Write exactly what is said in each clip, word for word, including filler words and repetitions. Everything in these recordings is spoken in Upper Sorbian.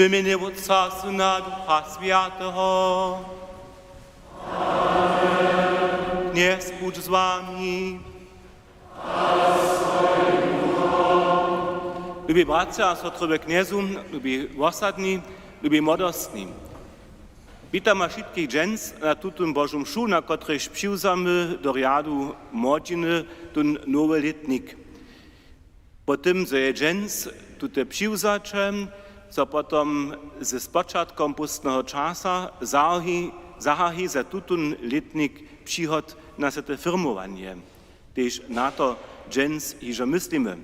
W mjenje Wótca, Syna, Ducha Swjateho. Knjez budź z wami. Lubi bratřa a sotry we Knjezu, lubi wosadni, lubi młodostni. Witamy wšitkich dźens na tutón Božu mšu, na kotrejž přiwzamy do rjadu młodźiny tón nowy lětnik. Po tym, zo je dźens tute přiwzaće, zo potom ze spočatkom póstneho časa zahaji, zahaji za tutón lětnik přihod na swjate firmowanje. Tež na to dźens hižo myslimy,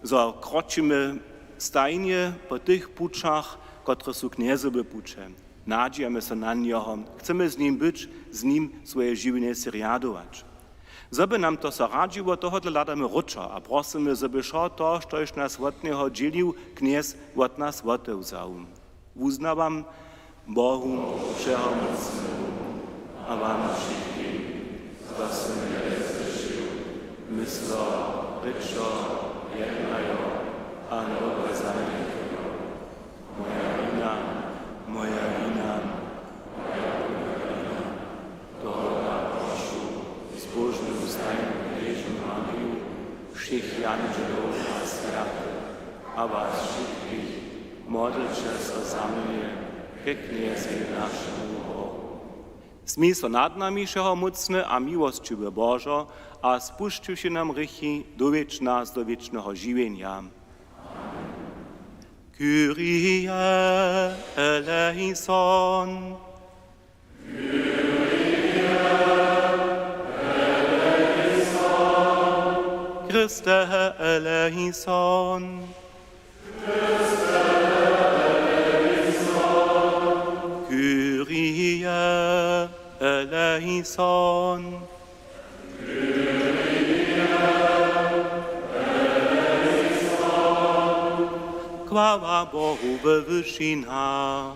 zo kročimy stajnje po tych pućach, kotrež su Knjezowe puće. Nadźijamy so na njeho, chcemy z nim być, z nim swoje žiwjenje sej rjadować. Zo by nam to so radźiło, tohodla hladamy wróćo a prosymy, zo by wšo to, štož nas wot njeho dźělił, Knjez wot nas wotewzał. Wuznawam Bohu Wšehomócnemu a wam wšitkim, zo sym wjele zhrěšił, mysljo, rěčo, jednajo a dobre zanjechajo. Moja wina, moja wina, moja wina. Tohodla prošu zbóžnu stajnu Knježnu Mariju, wšěch jandźelow a swjatych a was wšitkich, modlće so za mnje ke Knjezej, našemu Bohu. Smil so nad nami, wšehomócny a miłosćiwy Božo, a spušćiwši nam hrěchi, dowjedź nas do wěčneho žiwjenja. Kyrie eleison. Christe eleison. Kyrie eleison. Chwała Bohu we wyšinach.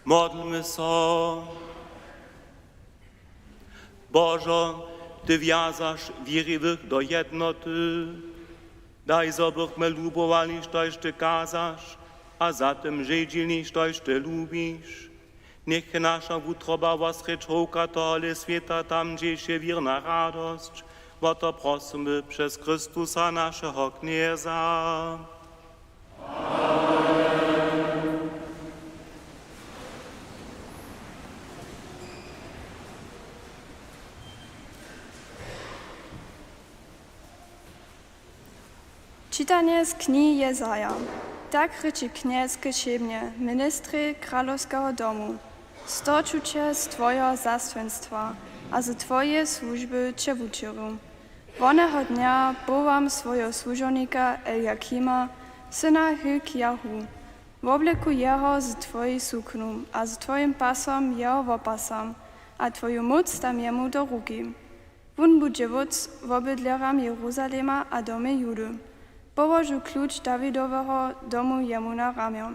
Modlmy so. Božo, ty wjazaš wěriwych do jednoty. Daj, zo bychmy lubowali, štož ty kazaš, a za tym žedźili, štož ty lubiš. Njech je naša wutroba wosrjedź howka tohole swěta, tam hdźež je wěrna radosć. Wo to prosymy přez Chrystusa, našeho Knjeza. Čitanje z knihi Jezaja. Tak rěči Knjez k Šebnje, ministrjej kralowskeho domu: Stočuće z twojeho zasłónstwa a z twojeje słužby će wućěru. Woneho dnja powołam swojeho słužownika Eliakima, syna Hilkijahu, wobleku jeho z twojej suknu a z twojim pasom jeho wopasam, a twoju móc dam jemu do ruki. Wón budźe wódc wobydlerjam Jeruzalema a domje Judy. Połožu kluč Dawidoweho domu jemu na ramjo.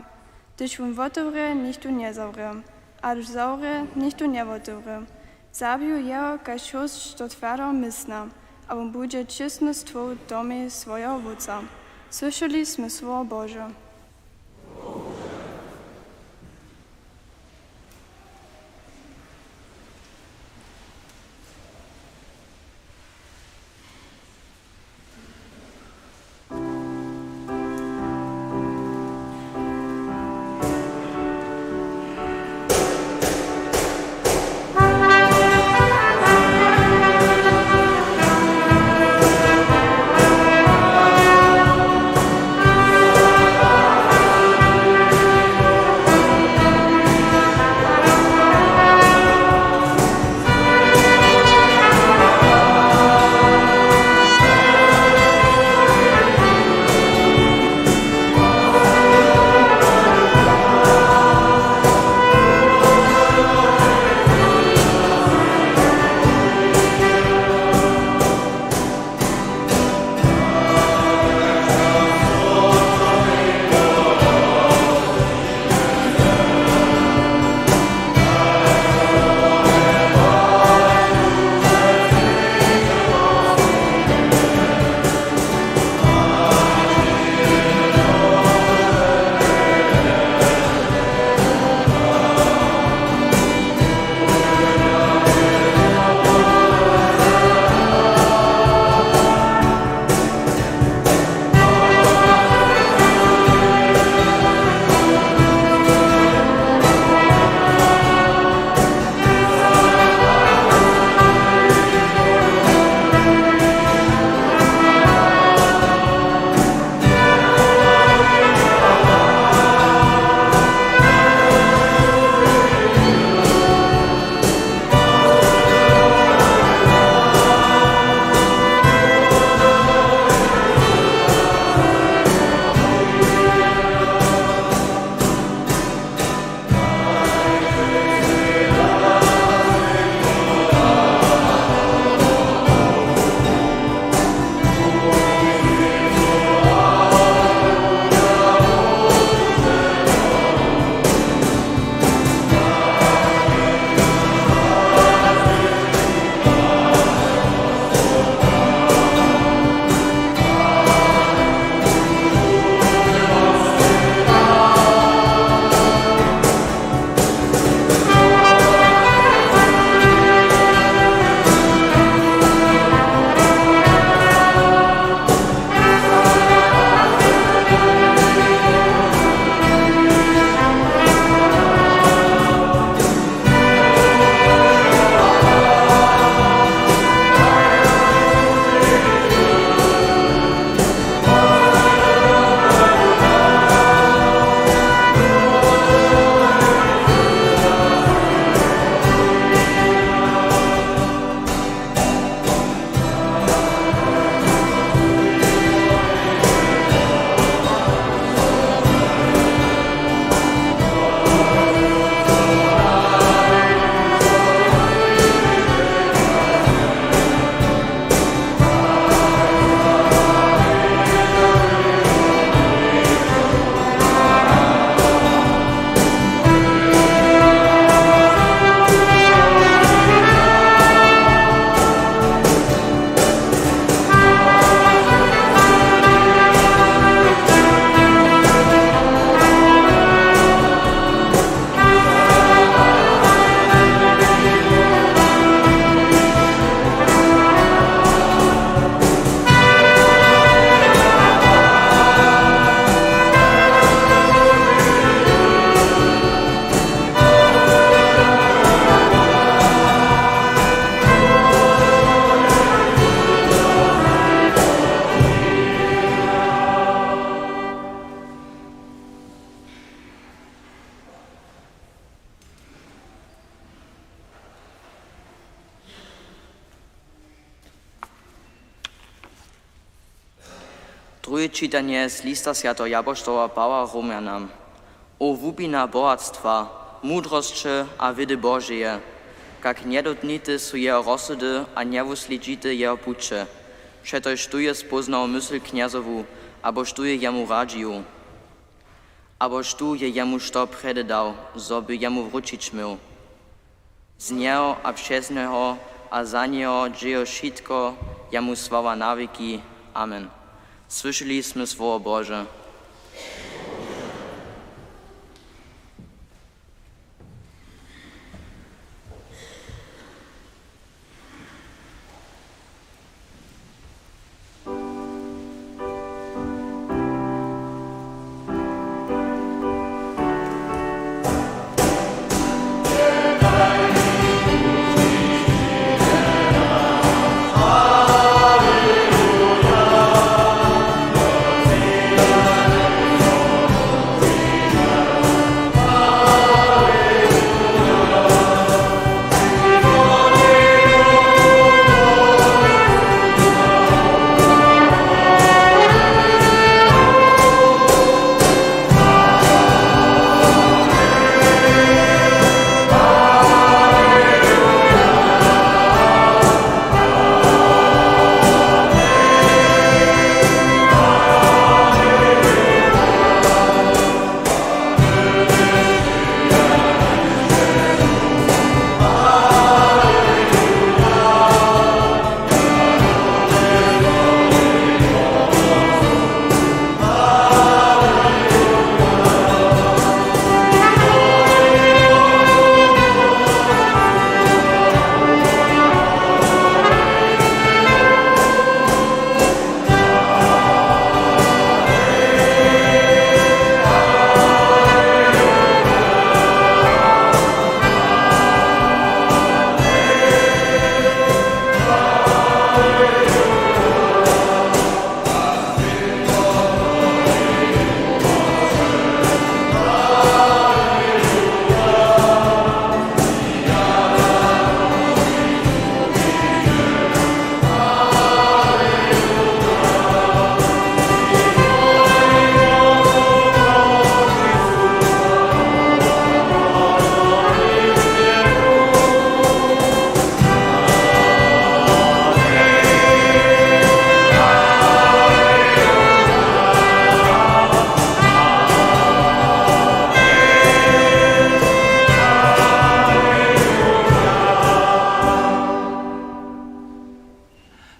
Hdyž wón wotewrje, nichtó njezawrje, a hdyž zawrje, nichtó njewotewrje. Zabiju jeho kaž hóršć do twjardeho městna, a wón budźe ćisny stwór w domje swojeho wótca. Słyšeli smy słowo Bože. Druhe čitanje z lista swjateho japoštoła Pawoła Romjanam. O łupina bohatstwa, mudrosće a wědy Božeje, kak njedotnite su jeho rozsudy a njewuslědźite jeho puće, přetož štó je spóznał mysl Knjezowu, abo štó je jemu radźił, abo štó je jemu što prjedy dał, zo by jemu wróćić měł. Z njeho a přez njeho a za njeho dźě jo wšitko, jemu sława na wěki. Amen. Słyšeli smy słowo Bože.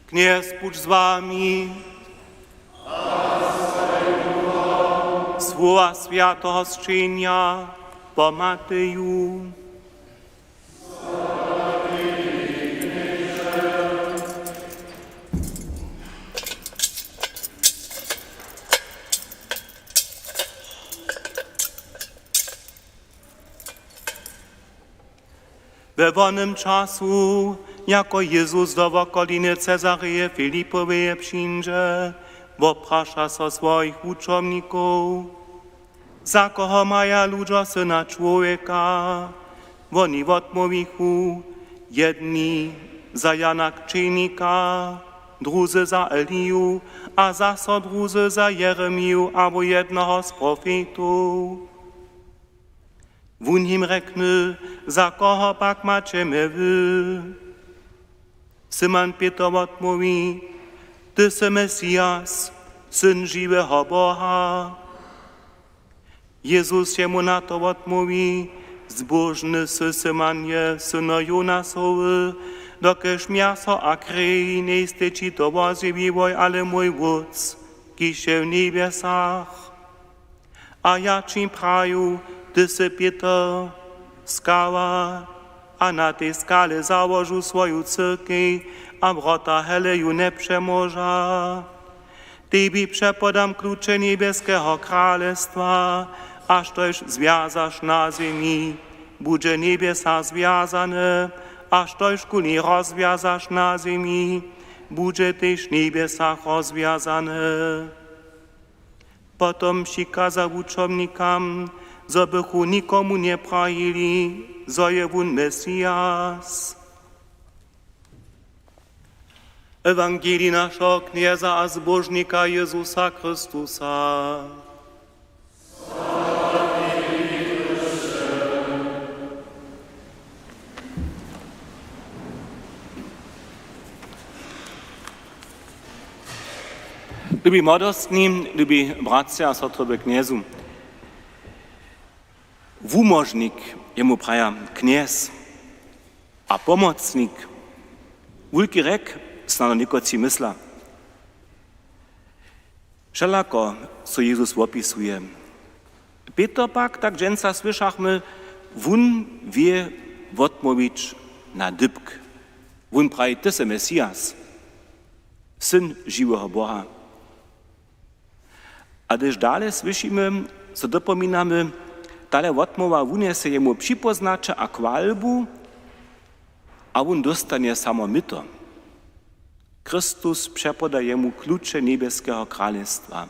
Knjez budź z wami. Słowa swjateho sćenja po Mateju. We wonym času, jako Jezus do wokoliny Cezareje Filipoweje přińdźe, wopraša so swojich wučomnikow: „Za koho maja ludźo Syna čłowjeka?“ Woni wotmołwichu: „Jedni za Jana Křćenika, druzy za Eliju, a zaso druzy za Jeremiju abo jednoho z profetow.“ Wón jim rjekny: „Za koho pak maće mje wy?“ Simon Pětr wotmołwi: „Ty sy Mesias, Syn žiweho Boha.“ Jezus jemu na to wotmołwi: „Zbóžny sy, Simanje, syno Jonasowy, dokelž mjaso a krej njejstej ći to wozjewiłoj, ale mój Wótc, kiž je w njebjesach. A ja ći praju, ty sy Pětr, skała, a na tej skale załožu swoju cyrkej, a wrota hele ju njepřemóža. Tebi přepodam kluče njebjeskeho kralestwa, a štož zwjazaš na zemi, budźe w njebjesach zwjazane, a štož kuli rozwjazaš na zemi, budźe tež w njebjesach rozwjazane.“ Potom přikaza wučomnikam, zo bychu nikomu njeprajili, zo je wón Mesias. Ewangelij našeho Knjeza a Zbóžnika Jezusa Chrystusa. Lubi młodostni, lubi bratřa a sotry w Knjezu. Wumóžnik, jemu praja knjez, a pomocnik, wulki rjek, snano někotři mysla. Wšelako so Jezus wopisuje. Pětr pak, tak dźensa słyšachmy, wón wě wotmołwić na dypk. Wón praji: „Ty sy Mesias, Syn žiweho Boha.“ A hdyž dale słyšimy, so dopominamy, tale wotmołwa wunjese jemu připóznaće a chwalbu, a wón dóstanje samo myto. Chrystus přepoda jemu kluče njebjeskeho kralestwa.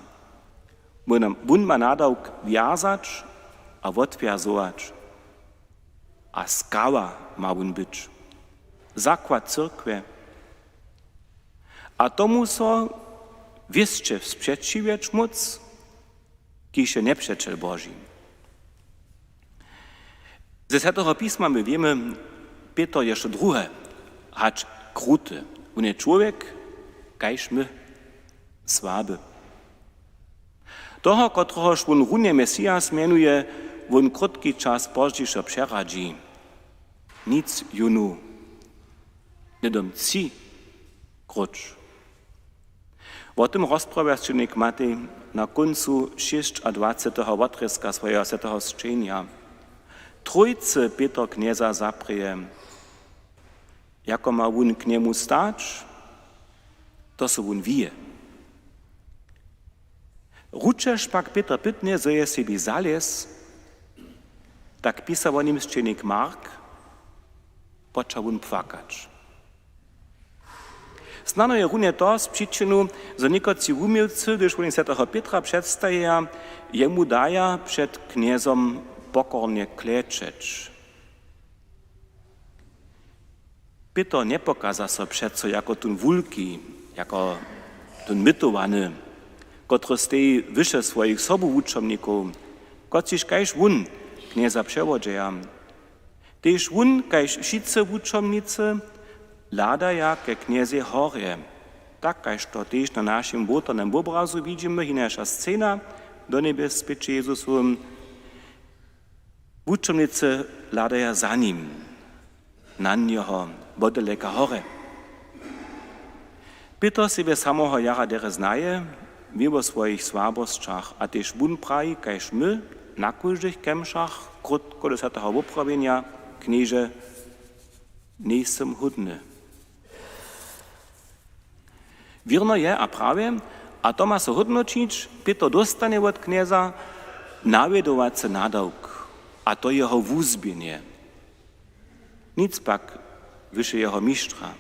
Wón, wón ma nadawk wjazać a wotwjazować. A skała ma wón być, zakład cyrkwje. A tomu so wěsće spřećiwjeć móc, kiž je njepřećel Boži. Ze Swjateho Pisma my wěmy, Pětr je wšo druhe hač kruty. Wón je čłowjek kaž my, słaby. Toho, kotrehož wón runje Mesias mjenuje, wón krótki čas pozdźišo přeradźi. Nic jónu, hnydom tři króć. Wo tym rozprawja sćenik Matej na kóncu šěsćadwaceteho wotrězka swojeho swjateho sćenja. Trójcy Pětr Knjeza zaprěje. Jako ma wón k njemu stać, to so wón wije. Ručež pak Pětr pytnje, zo je sebi zalěz, tak pisa wo nim sćenik Mark, poča wón płakać. Snano je runje to z přičinu, zo někotři wuměłcy, hdyž woni swjateho Pětra předstaja, jemu daja před Knjezom pokornje klečeć. Pětr njepokaza so přeco jako tón wulki, jako tón mytowany, kotryž steji wyše swojich sobowučomnikow, kotřiž kaž wón Knjeza přewodźeja. Tež wón, kaž wšitcy wučomnicy, hladaja ke Knjezej horje, tak kaž to tež na našim wołtarnym wobrazu widźimy, hinaša scena do njebjes spěće Jezusowym. Wučomnicy hladaja za nim, na njeho, wodaleka horje. Pětr sebje samoho jara derje znaje, wě wo swojich słabosćach a tež wón praji, kaž my, na kóždych kemšach, krótko do swjateho woprawjenja: „Knježe, njejsym hódny.“ Wěrno je a prawje, a to ma so hódnoćić, Pětr dóstanje wot Knjeza nawjedowacy nadawk, a to jeho wuzběhnje. Nic pak wyše jeho mištra.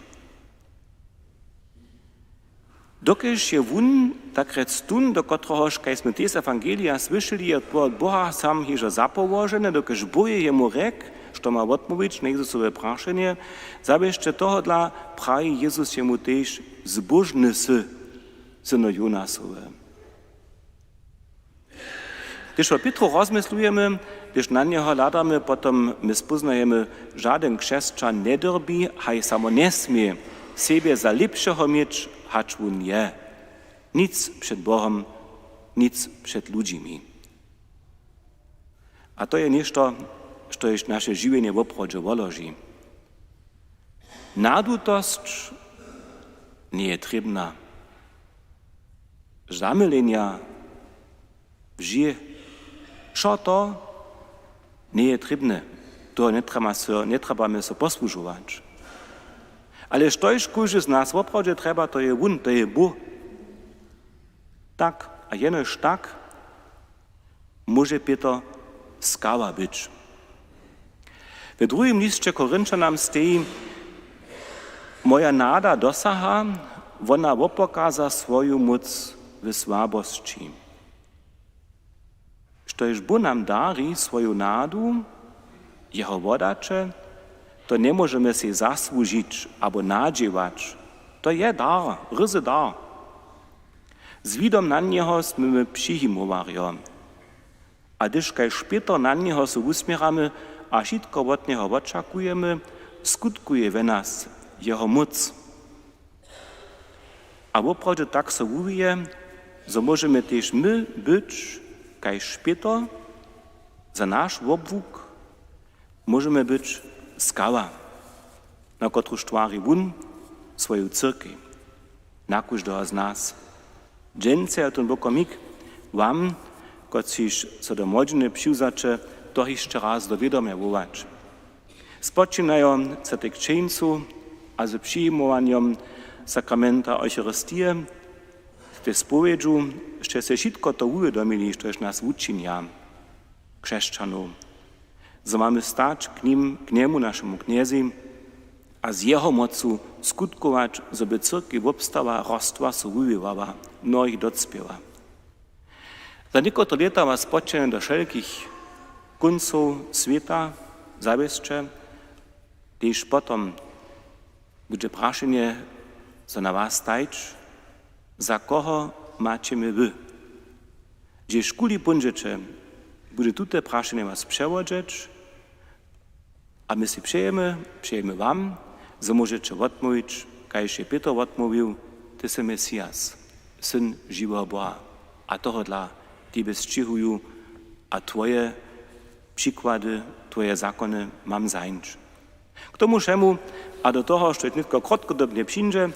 Dokelž je wón, tak rjec, tón, do kotrehož, kaž smy tež z ewangelija słyšeli, je wot Boha sam hižo zapołoženy, dokelž Bóh je jemu rjekł, što ma wotmołwić na Jezusowe prašenje, zawěsće tohodla praji Jezus jemu tež: „Zbóžny sy, syno Jonasowy.“ Hdyž wo Pětru rozmyslujemy, hdyž na njeho hladamy, potom my spóznajemy, žadyn křesćan njedyrbi, haj samo njesmě, sebje za lěpšeho měć, hač wón je. Nic před Bohom, nic před ludźimi. A to je něšto, štož naše žiwjenje woprawdźe woloži. Nadutosć njeje trěbna. Zamylenja wžě, wšo to njeje trěbne. Toho njetrjebamy so, njetrjebamy so posłužować. Ale štož kóždy z nas woprawdźe trjeba, to je wón, to je Bóh. Tak a jenož tak móže Pětr skała być. W druhim lisće Korinćanam steji: „Moja nada dosaha, wona wopokaza swoju móc w słabosći.“ Štož Bóh nam dari swoju nadu, jeho wodaće, to njemóžemy sej zasłužić abo nadźěłać. To je dar, ryzy dar. Z widom na njeho smy my přijimowarjo. A hdyž kaž Pětr na njeho so wusměramy a wšitko wot njeho wočakujemy, skutkuje we nas jeho móc. A woprawdźe tak so wuwije, zo móžemy tež my być kaž Pětr, za naš wobłuk móžemy być skała, na kotruž twari wón swoju cyrkej, na kóždeho z nas. Dźensa je tón wokomik wam, kotřiž so do młodźiny přiwzaće, to hišće raz do wědomja wołać. Spočinajo z tej křćeńcu a z přijimowanjom sakramenta Eucharistije, z tej spowědźu sće sej wšitko to wuwědomili, štož nas wučinja křesćanow, zo mamy stać k nim, k njemu, našemu Knjezej, a z jeho mocu skutkować, zo by cyrkej wobstała, rostła, so wuwiwała, mnohich docpěła. Za někotre lěta was spočinja do wšelkich kóncow swěta zawěsće, tež potom budźe prašenje, zo na was stajć, za koho maće my wy? Hdźež kuli póńdźeće, budźe tute prašenje was přewodźeć, a my sej přejemy, přejemy wam, zo móžeće wotmołwić, kaž je Pětr wotmołwił: Ty sy Mesias, Syn žiweho Boha, a tohodla tebje sćěhuju a twoje přikłady, twoje zakony mam zajimć. K tomu wšemu a do toho, štož nětko krótkodobnje přińdźe,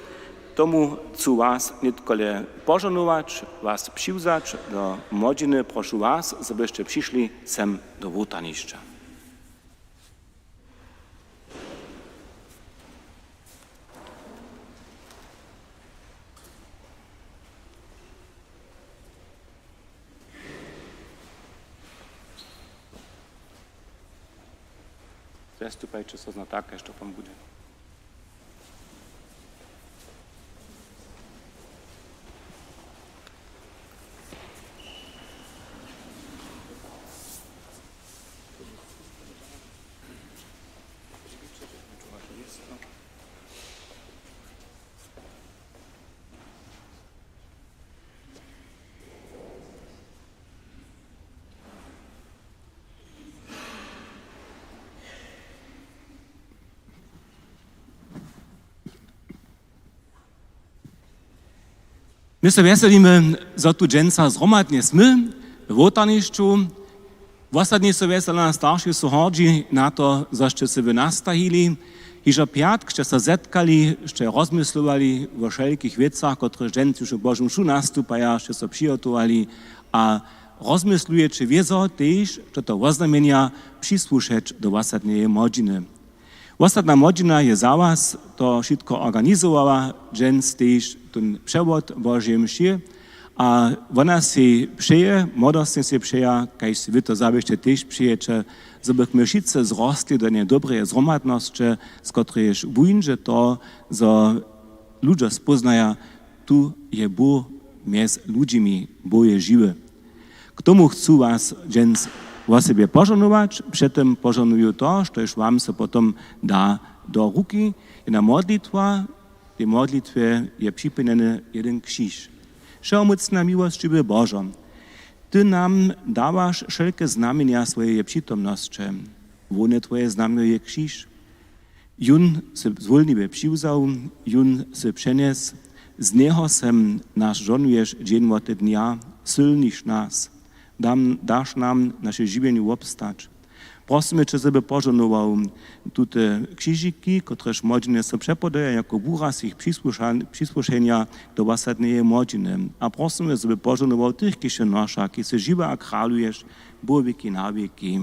tomu chcu was nětkole požohnować, was přiwzać do młodźiny. Prošu was, zo byšće přišli sem do wołtanišća. Zastupajće so znowu tak, kaž to pan bude. My so wjeselimy, zo tu dźensa zhromadnje smy w wołtanišću. Wosadnje so wjesela, starši su hordźi na to, zo sće se wy nastajili. Hižo pjatk sće so zetkali, sće rozmyslowali wo wšelkich wěcach, kotrež dźensa w Božu mšu nastupaja, sće so přihotowali a rozmyslujeće wězo tež, što to woznamjenja, přisłušeć do wosadneje młodźiny. Wosadna młodźina je za was to wšitko organizowała, dźens tež tón přewod Božeje mše. A wona sej přeje, młodostnje sej přeja, kaž sej wy to zawěsće tež přejeće, zo bychmy wšitcy zrostli do jedneje dobreje zhromadnosće, z kotrejež wuńdźe to, zo ludźo spóznaja, tu je Bóh mjez ludźimi, Bóh je žiwy. K tomu chcu was dźens wosebje požohnować, před tym požohnuju to, štož wam so potom da do ruki. Jedna modlitwa, w tej modlitwje je připomnjeny jeden křiž. Wšehomócna miłosćiwy Božo, ty nam dawaš wšelke znamjenja swojeje přitomnosće. Hłowne twoje znamnjo je křiž. Jón sy zwólniwje přiwzał, jón sy přenjesł, z njeho so nas žohnuješ dźeń wote dnja, sylniš nas, dam, daš nam naše žiwjenje wobstać. Prosymy će, zo by požohnował tute křižiki, kotrež młodźiny so přepodaja jako wuraz jich přisłuša-, přisłušenja do wosadneje młodźiny. A prosymy, zo by požohnował tych, kiž je noša, kiž sy žiwy a kraluješ, Bóh wěki na wěki.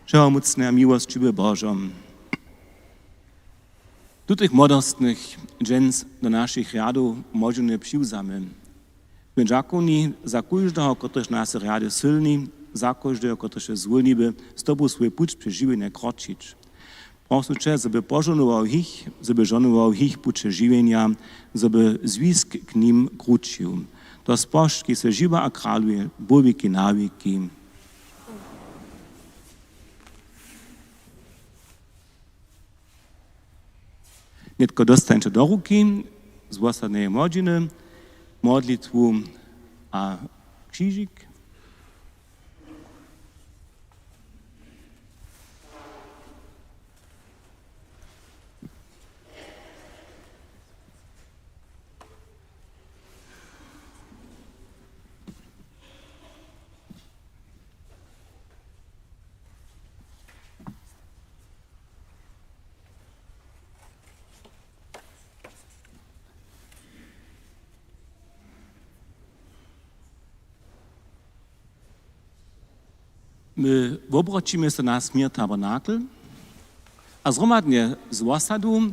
Wšehomócny a miłosćiwy Božo, tutych młodostnych dźens do našich rjadow młodźiny přiwzamy. Smy dźakowni za kóždeho, kotryž nas rjady sylni, za kóždeho, kotryž je zwólniwy, z tobu swój puć přez žiwjenje kročić. Prosu će, zo by požohnował jich, zo by žohnował jich puće žiwjenja, zo by zwisk k nim krućił. To spožč, kiž sy žiwy a kraluješ, Bóh wěki na wěki. Nětko dostańće do ruki z wosadneje młodźiny modlitwu a křižik. My wobroćimy so na směr tabernakel a zhromadnje z wosadu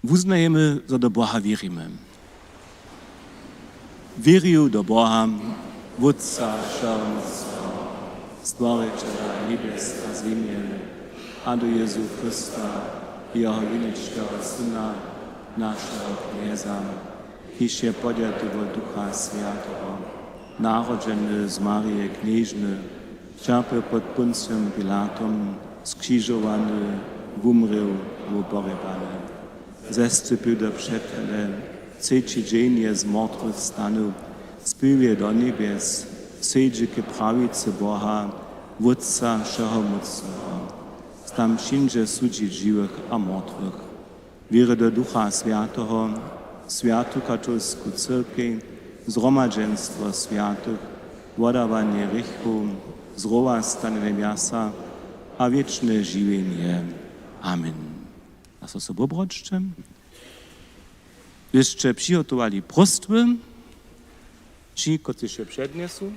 wuznajemy, zo do Boha wěrimy. Wěrju do Boha, Wótca wšehomócneho, Stworićela njebjes a zemje, a do Jězu Chrysta, jeho jeničkeho Syna, našeho Knjeza, kiž je podjatý wot Ducha Swjateho, narodźeny z Marije Knježny, ćerpjeł pod Poncijom Pilatom, skřižowany, wumrěł, był pohrebany. Zescypył do přećelje, třeći dźeń je z mortwych stanył, spěł je do njebjes, sedźi k prawicy Boha, Wótca wšehomócneho. Tam přińdźe sudźić žiwych a mortwych. Wěrju do Ducha Swjateho, swjatu katolsku cyrkej, zhromadźenstwo swjatych, wodawanje hrěchow, zrowastanjenje mjasa a wěčne žiwjenje. Amen. A so, so wobroćće. Jěsće přihotowali próstwy, ći, kotřiž je přednjesu.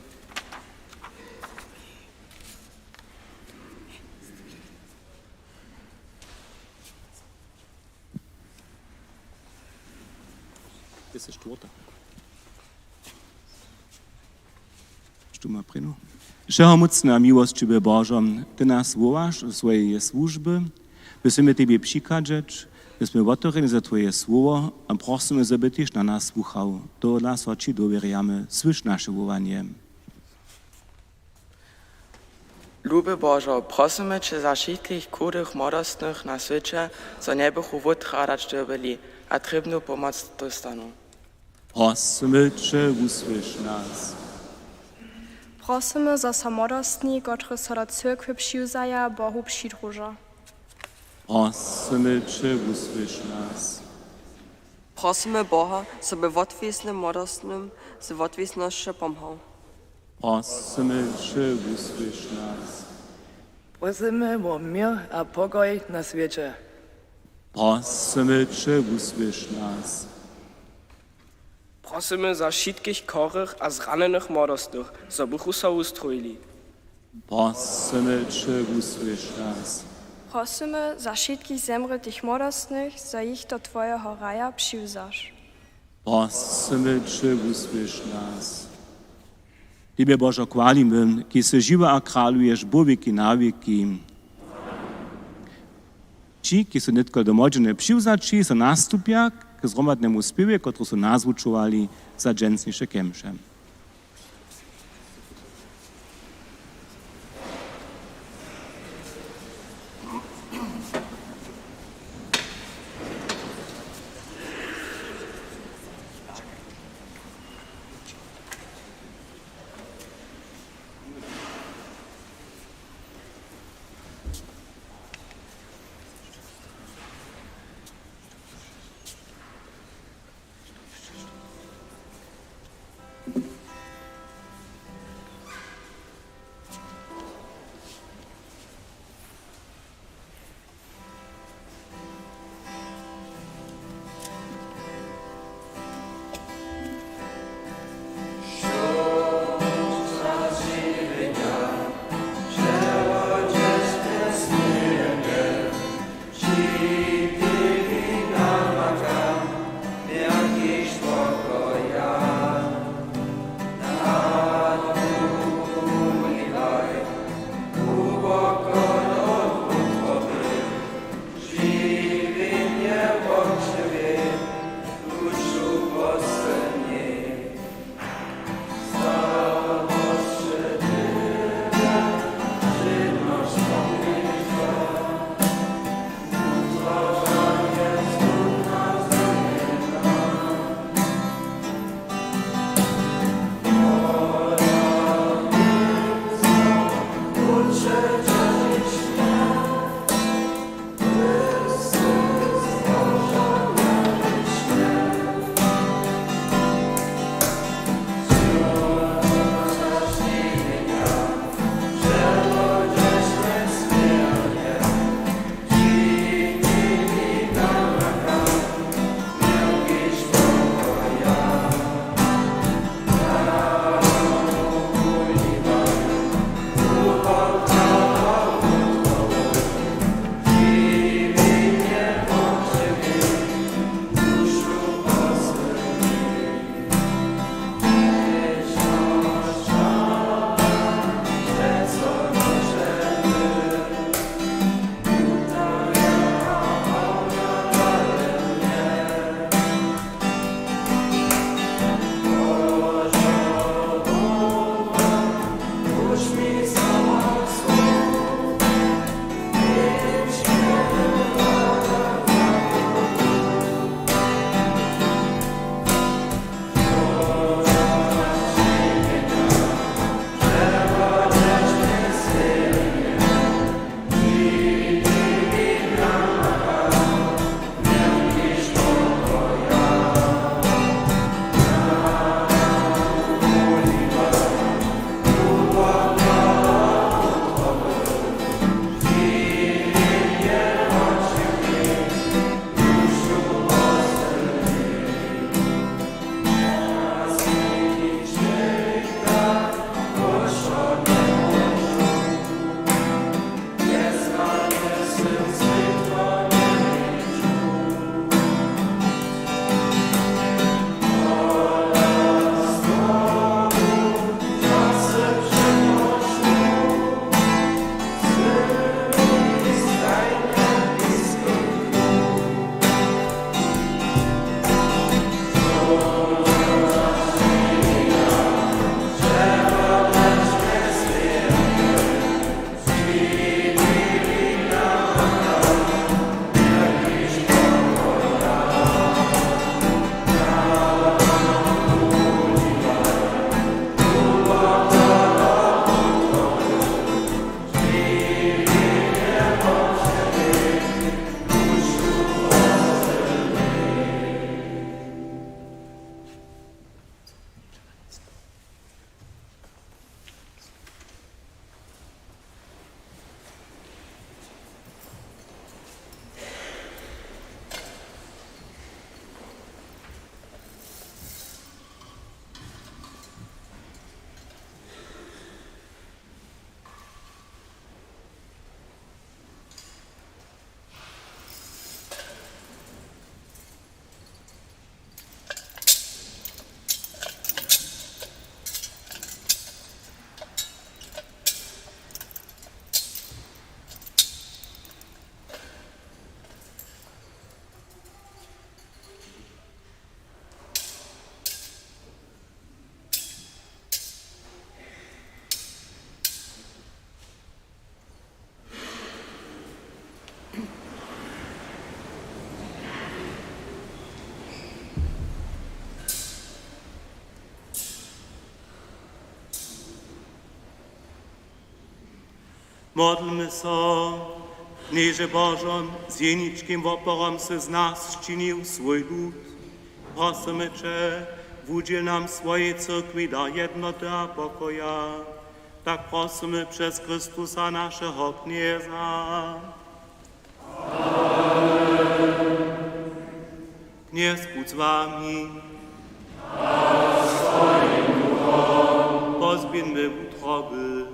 Ty sy štwórta. Štó ma prěnu? Wšehomócny a miłosćiwy Božo, ty nas wołaš do swojeje słužby, my smy tebi přichadźeć, my smy wotewrjeni za twoje słowo a prosymy, zo by tyž na nas słuchał. Tohodla so ći dowěrjamy, słyš naše wołanje. Luby Božo, prosymy će za wšitkich chudych młodostnych na swěće, zo njebychu wutrjadać dyrbjeli a trěbnu pomoc dóstanu. Prosymy će, wusłyš nas. Prosymy, zo so młodostni, kotřiž so do cyrkwje přiwzaja, Bohu přidruža. Prosymy će, wusłyš nas. Prosymy Boha, zo by wotwěsnym młodostnym z wotwěsnosće pomhał. Prosymy će, wusłyš nas. Prosymy wo měr a pokoj na swěće. Prosymy će, wusłyš nas. Prosymy za wšitkich chorych a zranenych młodostnych, zo bychu so wustrojili. Prosymy će, wusłyš nas. Prosymy za wšitkich zemrětych młodostnych, zo jich do twojeho raja přiwzaš. Prosymy će, wusłyš nas. Tebje, Božo, chwalimy, kiž sy žiwy a kraluješ po wěki na wěki. Ći, kiž su nětko do młodźiny přiwzaći, so nastupja k zhromadnemu spěwje, kotryž su nazwučowali za dźensniše kemše. Modlmy so. Knježe Božo, z jeničkim woporom sy z nas sčinił swój lud. Prosymy će, wudźěl nam swojej cyrkwi dar jednoty a pokoja. Tak prosymy přez Chrystusa, našeho Knjeza. Knjez budź z wami. Pozběhńmy wutroby.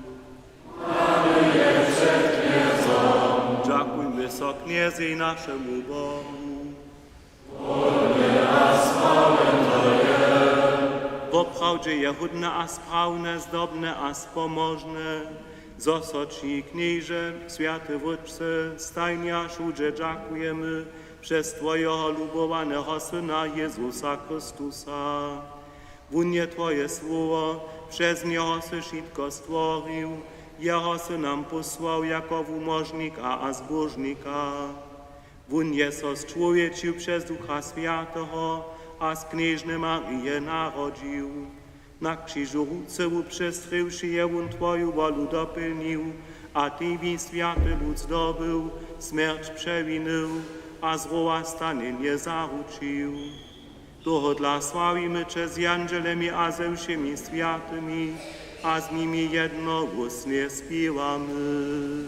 Dźakujmy so Knjezej, našemu Bohu. Woprawdźe je hódne a sprawne, zdobne a spomožne, zo so ći, Knježe, swjaty Wótče, stajnje a wšudźe dźakujemy přez twojeho lubowaneho Syna Jezusa Chrystusa. Wón je twoje słowo, přez njeho sy wšitko stworił, jeho sy nam pósłał jako wumóžnika a zbóžnika. Wón je so sčłowječił přez Ducha Swjateho a z knježny Marije narodźił. Na křižu ruce wuprzestrěwši je wón twoju wolu dopylnił a tebi swjaty lud zdobył, smjerć přewinył a z rowa stanjenje zaručił. Tohodla sławimy će z jandźelemi a ze wšěmi swjatymi a z nimi jednohłósnje spěwamy.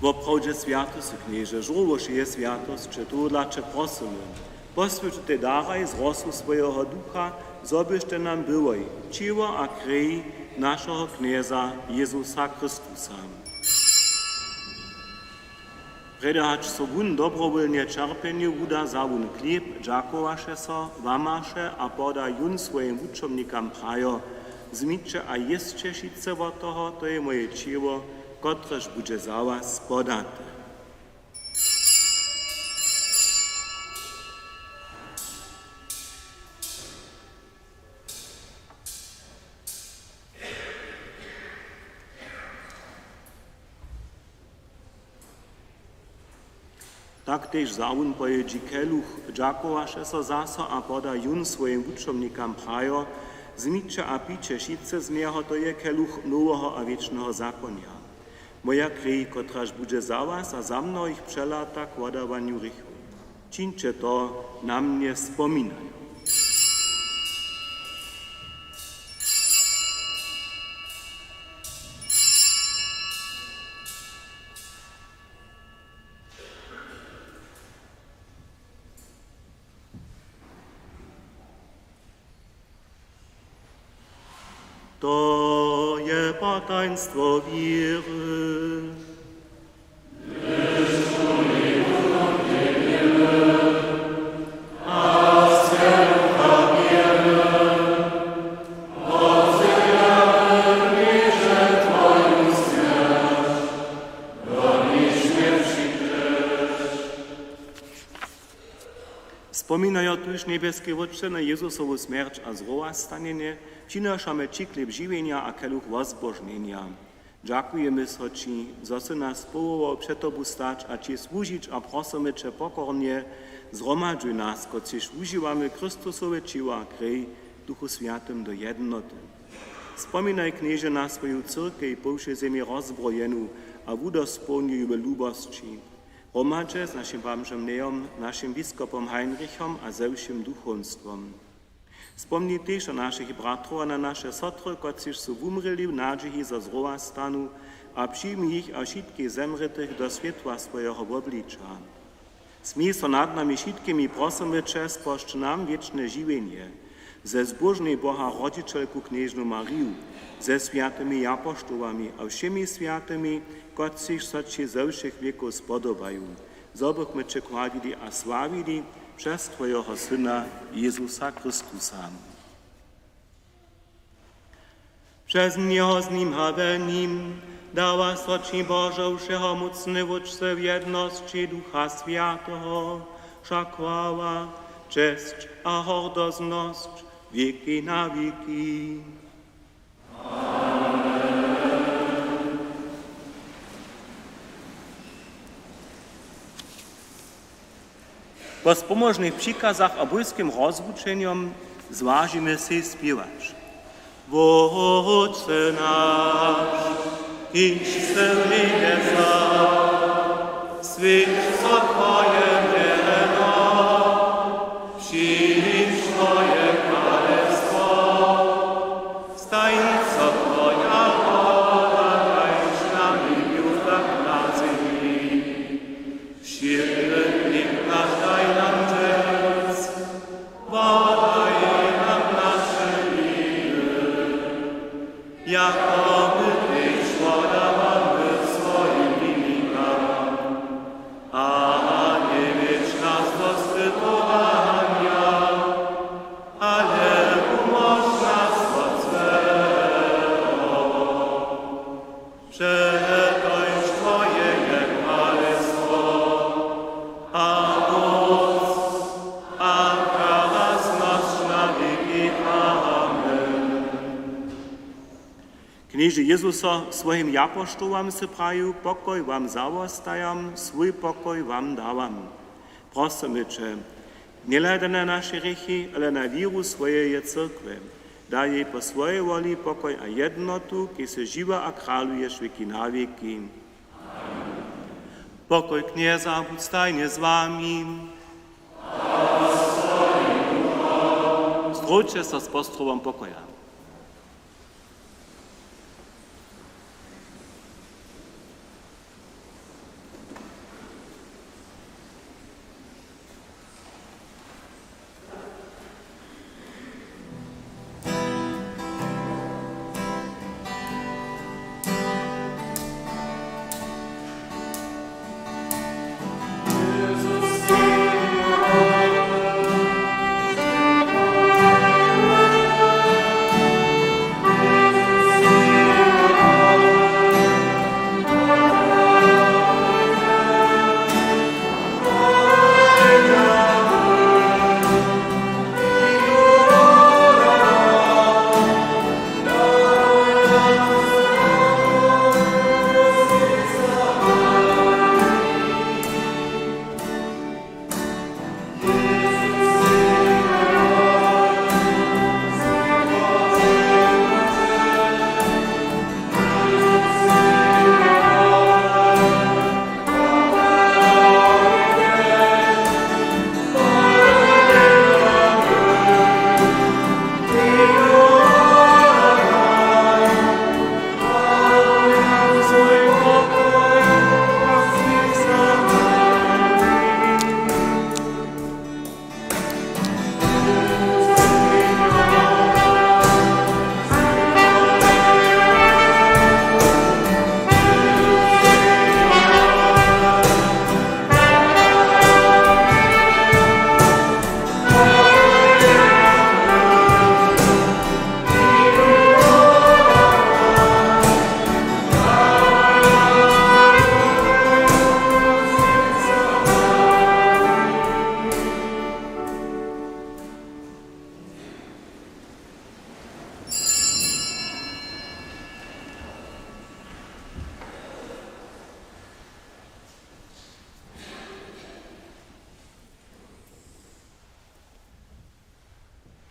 Woprawdźe swjaty sy, Knježe, žórło wšeje swjatosće, tohodla će prosymy, poswjeć tutej daraj z rosu swojeho Ducha, zo byštej nam byłoj ćěło a krej našeho Knjeza Jezusa Chrystusa. Prjedy hač so wón dobrowólnje ćerpjenju wuda, wza wón chlěb, dźakowaše so, łamaše a poda jón swojim wučomnikam, prajo: Wzmiće a jěsće wšitcy wot toho, to je moje ćěło, kotrež budźe za was podate. Tak tež wza wón po jědźi keluch, dźakowaše so zaso a poda jón swojim wučomnikam, prajo: Wzmiće a pijće wšitcy z njeho, to je keluch noweho a wěčneho zakonja, moja krej, kotraž budźe za was a za mnohich přelata k wodawanju hrěchow. Čińće to na mnje spominajo. To je potajnstwo wěry. Spominajo tuž, njebjeski Wótče, na Jezusowu smjerć a zrowastanjenje, přinošamy ći chlěb žiwjenja a keluch wozbožnjenja. Dźakujemy so Ći, zo sy nas powołał před Tobu stać a Ći słužić, a prosymy Će pokornje: Zhromadźuj nas, kotřiž wužiwamy Chrystusowe ćěło a krej, w Duchu Swjatym do jednoty. Spominaj, Knježe, na swoju cyrkej po wšej zemi rozbrojenu a wudospołnjuj ju w lubosći. Hromadźe z našim bamžom Nejom, našim biskopom Heinrichom a ze wšěm duchowstwom. Spomni tež na našich bratrow a na naše sotry, kotřiž su wumrěli w nadźiji, zo z rowa stanu, a přijmi jich a wšitkich zemrětych do swětła swojeho wobliča. Smil so nad nami wšitkimi, prosymy Će, spožč nam wěčne žiwjenje ze zbóžnej Boha rodźićelku knježnu Mariju, ze swjatymi japoštołami a wšěmi swjatymi, kotřiž so Ći ze wšěch wěkow spodobaju, zo bychmy Će chwalili a sławili přez Twojeho Syna Jezusa Chrystusa. Přez njeho, z nim a we nim dawa so Ći, Božo, wšehomócny Wótče, w jednosći Ducha Swjateho wša chwała, česć a hordoznosć wěki na wěki. Po spomóžnych přikazach a bójskim rozwučenjom zwažimy sej spěwać: Wótče naš, kiž sy w njebjesach, swjeć so Twoje mjeno, přińdź Twoje kralestwo, stań so Twoja wola, kaž na njebju, tak na zemi. Wšědny chlěb naš daj nam dźens, wodaj nam naše winy, jako my tež wodawamy swojim winikam. A njewjedź nas do spytowanja, ale wumóž nas wot złeho. Přetož Twoje je kralestwo a móc a kralaznosć na wěki. Amen. Knježe Jezuso, swojim japoštołam sy prajił: Pokoj wam zawostajam, swój pokoj wam dawam. Prosymy Će, njehladaj na naše hrěchi, ale na wěru swojeje cyrkwje. Daj jej po swojej woli pokoj a jednotu, kiž sy žiwy a kraluješ wěki na wěki. Pokoj Knjeza budź stajnje z wami. Zdrójće so z postrowom pokoja.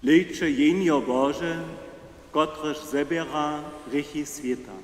Hlejće, Jehnjo Bože, kotrež zběra hrěchi swěta.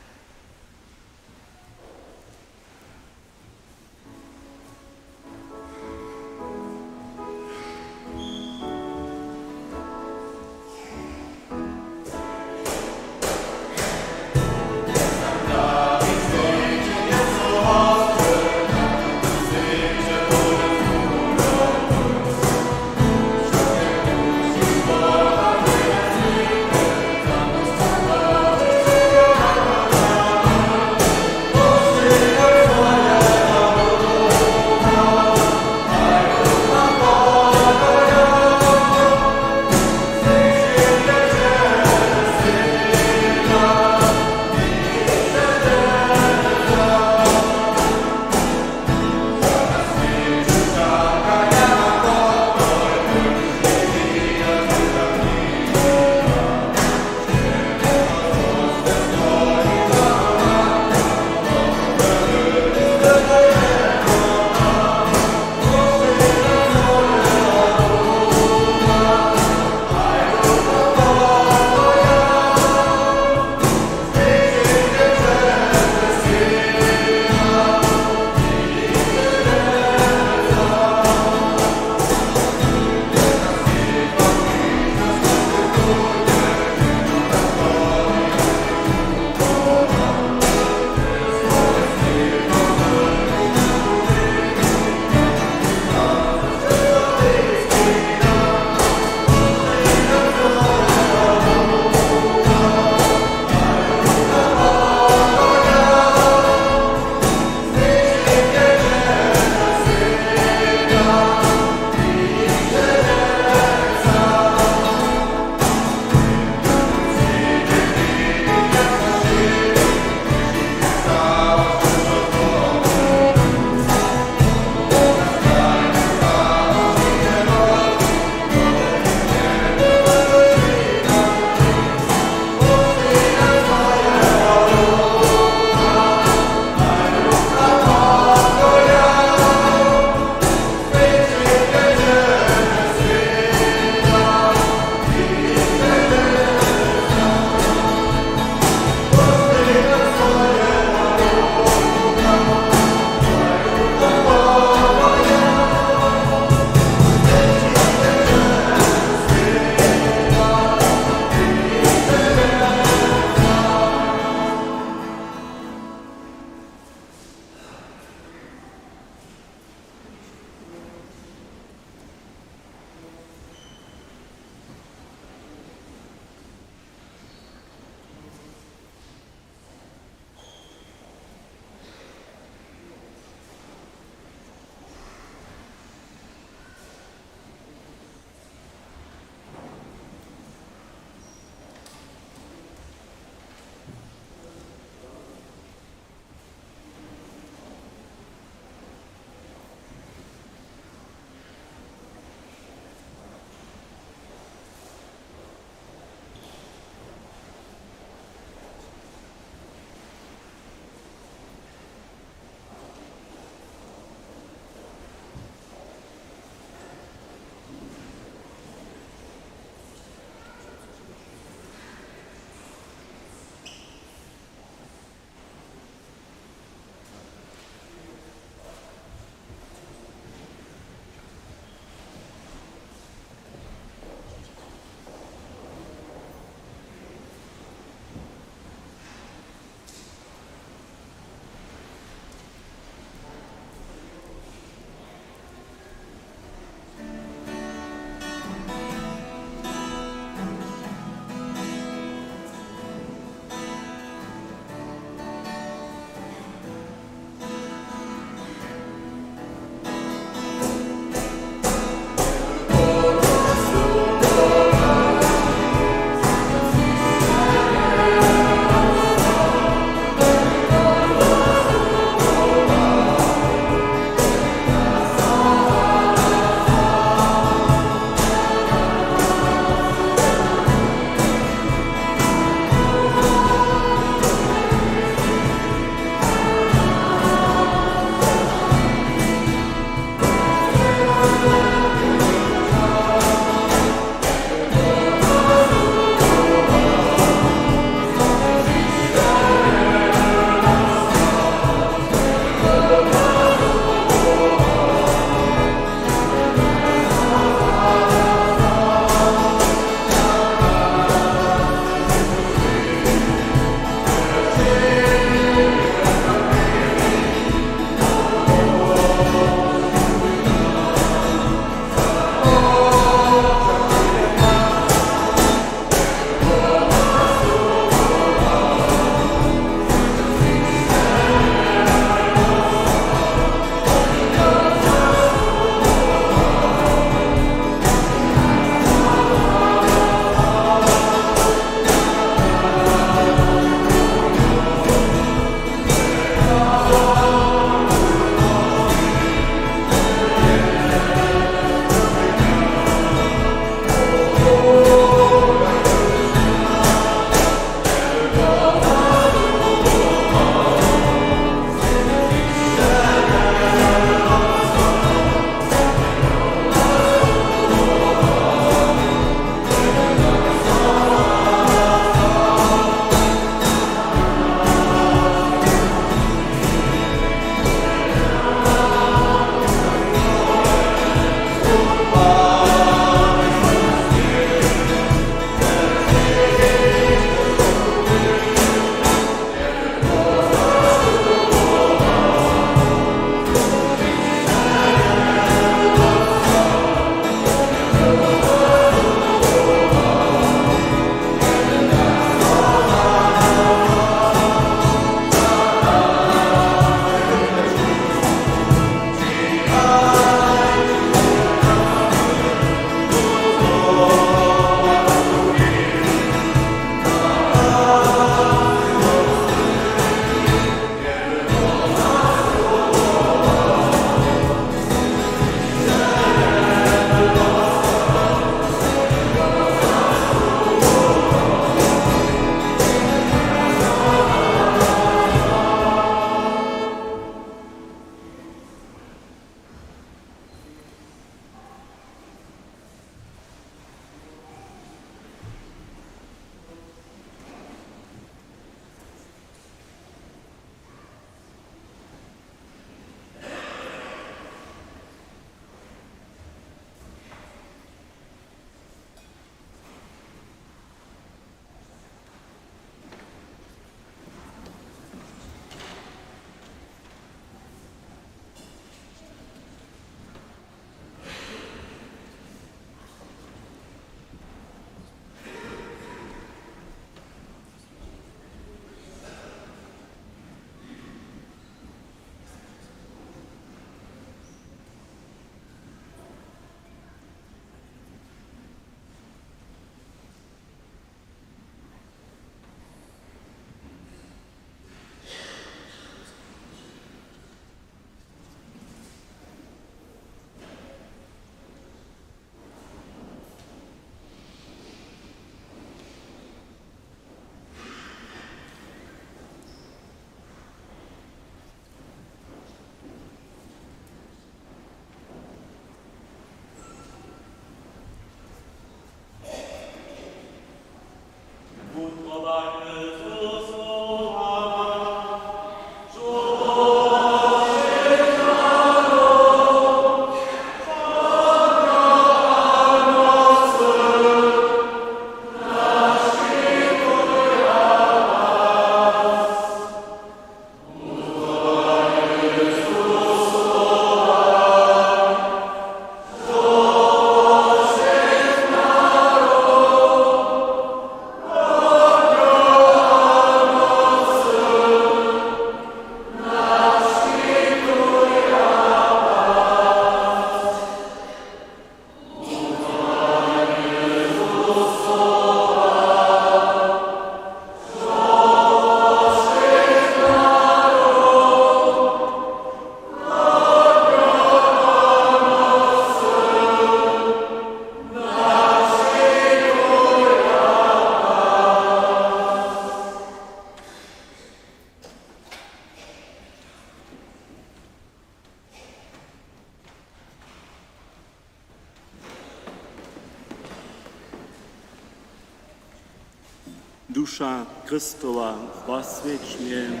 Duša Chrystowa woswjeć mje,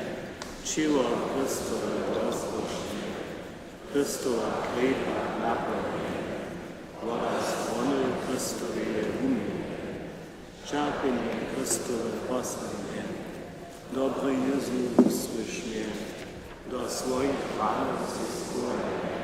ćěło Chrystowe rozkoš mje, Chrystowa krjewja naplń mje, woda strony Chrystoweje wumyj mje, ćerpjenje Chrystowe postaj mje, dobrej Jězu wusłyš mje, do swojich ranow sej schowaj mje.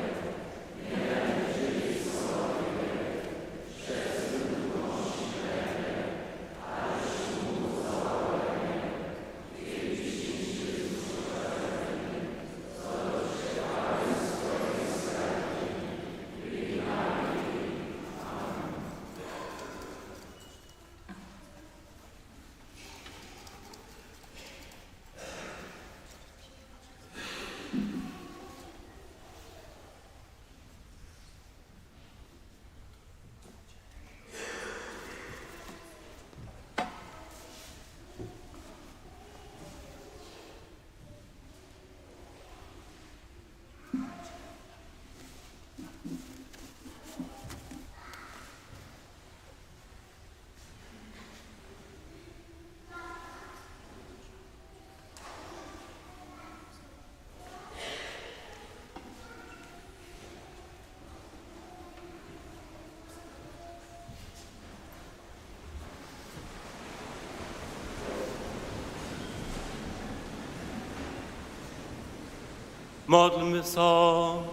Modlmy so.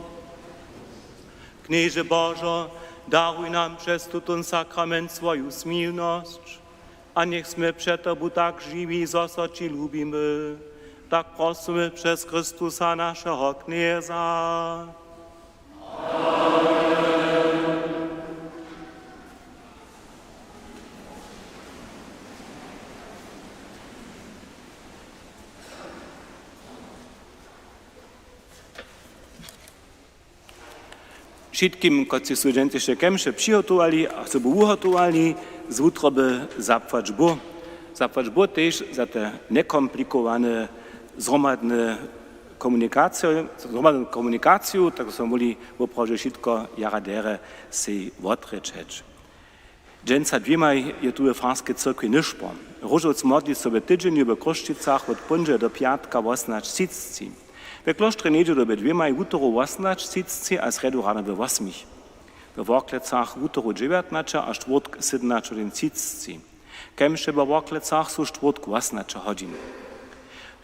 Knježe Božo, daruj nam přez tutón sakrament swoju smilnosć a njech smy před Tobu tak žiwi, zo so ći lubimy. Tak prosymy přez Chrystusa, našeho Knjeza. Wšitkim, kotřiž su dźensniše kemše přihotowali a sobu wuhotowali, z wutroby zapłać Bóh. Zapłać Bóh tež za te njekomplikowane zhromadne komunikacije, zhromadnu komunikaciju, tak smo móhli woprawdźe wšitko jara derje sej wotrječeć. Dźensa dwěmaj je tu we farskej cyrkwi nyšpor. Róžowc modli so w tydźenju we Chrósćicach wot póndźele do pjatka wosomnaće třiceći. We klóštrje njedźelu we dwěmaj, wutoru wosomnaće třiceći a srjedu rano we wosmich. We Worklecach wutoru dźewjatnaće a štwórtk sydomnaće hodźin třiceći. Kemše we Worklecach su štwórtk wosomnaće hodźin.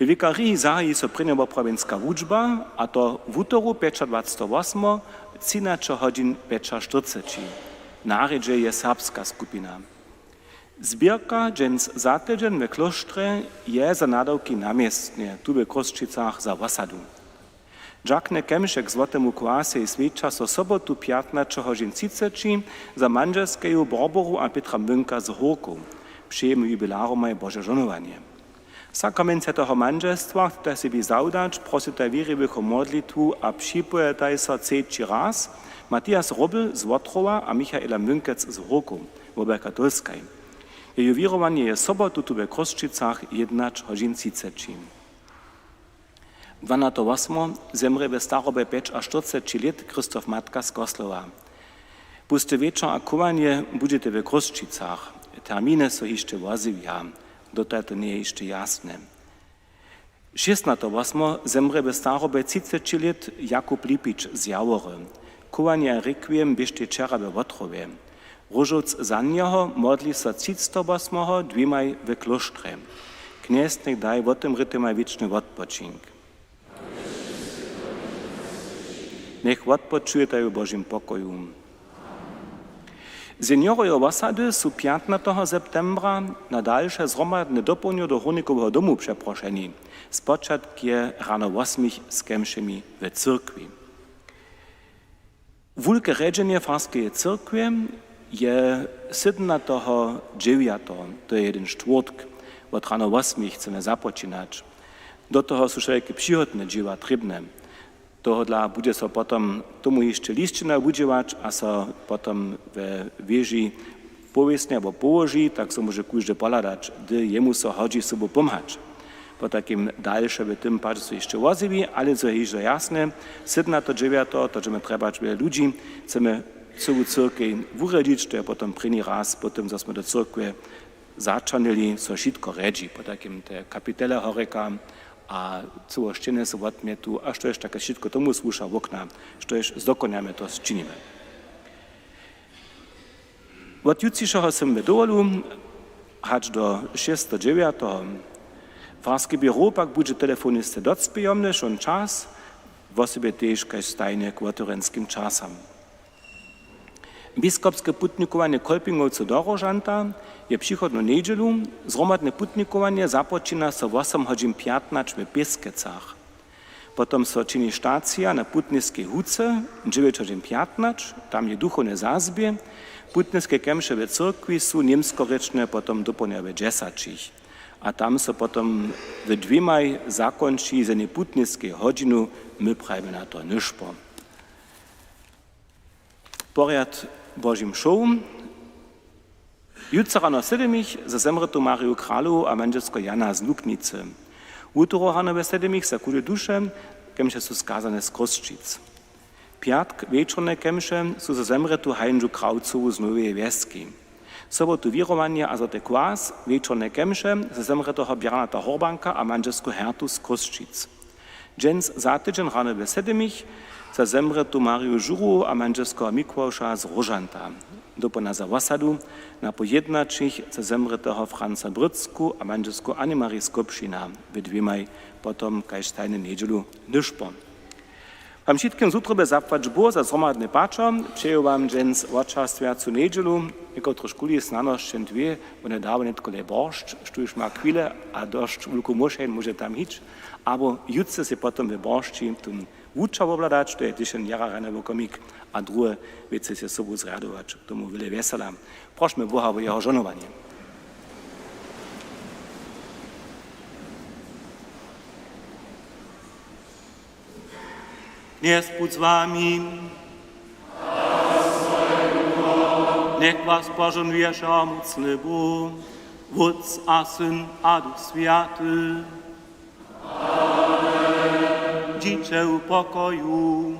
We wikariji zahaji so prěnjowoprawjenska wučba, a to wutoru pjećadwaceteho wosmeho, třinaće hodźin pjećaštyrceći. Na rjedźe je serbska skupina. Zběrka dźens za tydźeń we klóštrje je za nadawki na městnje, tu we Chrósćicach za wosadu. Dźakny Kemšek z Złotemu Kwasej swjeća so sobotu pjatnaće hodźin třiceći za mandźelskeju Borboru a Pětra Młynka z Hórkow. Přejemy jubilaromaj Bože žohnowanje. Sakrament swjateho mandźelstwa chceta sebi zawdać, prosytaj wěriwych wo modlitwu a připojetaj so třeći raz Matias Robl z Wotrowa a Michaela Młynkec z Hórkow, wobaj katolskaj. Jeju wěrowanje je sobotu tu we Chrósćicach jědnaće hodźin třiceći. Dwanateho wosmeho zemrě we starobje pjećaštyrceći lět Christoph Matka z Koslowa. Pusty wječor a chowanje budźetej we Chrósćicach. Terminy so hišće wozjewja, dotal to njeje hišće jasne. Šěsnateho wosmeho zemrě we starobje třiceći lět Jakub Lipić z Jawory. Chowanje a rekwiem běštej wčera we Wotrowje. Róžowc za njeho modli so třiceteho wosmeho dwěmaj we klóštrje. Knjez njech daj wotymrětymaj wěčny wotpočink. Njech wotpočujetaj w Božim pokoju. Seniorojo wosady su pjatnateho septembra na dalše zhromadne dopołdnjo do Hórnikoweho domu přeprošeni. Spočatk je rano wosmich z kemšemi w cyrkwi. Wulke rjedźenje farskeje cyrkwje je sydomnateho dźewjateho, to je jedyn štwórtk, wot rano wosmich chcemy započinać. Do toho su wšelake přihotne dźěła trěbne. Tohodla budźe so potom tomu hišće lisćina wudźěłać a so potom we wěži powěsni abo połoži, tak so móže kóždy pohladać, hdy jemu so hodźi sobu pomhać. Potajkim dalše w tym padźe so hišće wozjewi, ale zo je hižo jasne, sydomnateho dźewjateho to dźemy trjebać wjele ludźi, chcemy cyłu cyrkej wurjedźić, to je potom prěni raz po tym, zo smy do cyrkwje začernili, so wšitko rjedźi, potajkim te kapitele horjeka a cyło sćenje so wotmjetu, a štož take wšitko tomu słuša, wokna, štož zdokonjamy, to sčinimy. Wot jutřišeho sym w dowolu hač do šěsćdźesatdźewjateho. Farski běrow pak budźe telefonisty docpějomny wšón čas, wosebje tež kaž stajnje k wotewrenskim časam. Biskopske putnikowanje Kolpingowcy do Róžanta je přichodnu njedźelu. Zhromadne putnikowanje započina so wosomhodźin pjatnaće w Pěskecach. Potom so čini stacija na putniskej huce dźewjećhodźin pjatnaće, tam je duchowne zazbě. Putniske kemše w cyrkwi su němskorěčne potom dopołdnja w dźesaćich. A tam so potom w dwěmaj zakonči z jednej putniskej hodźinu, my prajimy na to nyšpor. Porjad Božich mšow. Jutře rano w sedymich za zemrětu Mariju Kralowu a mandźelskeho Jana z Luknicy. Wutoru rano we sedymich za chude duše, kemše su skazane z Chrósćic. Pjatk wječorne kemše su za zemrětu Hańžu Krawcowu z Noweje Wjeski. Sobotu wěrowanje a złoty kwas, wječorne kemše za zemrěteho Bjarnata Horbanka a mandźelsku Hertu z Chrósćic. Dźens za tydźeń rano we sedymich za zemrětu Mariju Žurowu a mandźelskeho Mikławša z Róžanta. Dopołdnja za wosadu, napoł jědnaćich za zemrěteho Franca Brycku a mandźelsku Anne-Marie Skopšina, we dwěmaj potom kaž stajnu njedźelu nyšpor. Wam wšitkim z wutroby zapłać Bóh za zhromadny pačer. Přeju wam dźens wočerstwjacu njedźelu. Někotryž kuli snano sćen dwě, wone dawa nětko le boršć, štóž ma chwile a dosć wulku móšeń, móže tam hić. Abo jutře sej potom we boršći tón wučer wobhladać, to je tež jen jara rjany wokomik, a druhe wěcy sej sobu zrjadować. K tomu wjele wjesela. Prošmy Boha wo jeho žohnowanje. Knjez budź z wami. Njech was požohnuje wšehomócny Bóh, Wótc a Syn a Duch Swjaty. Dźiće w pokoju.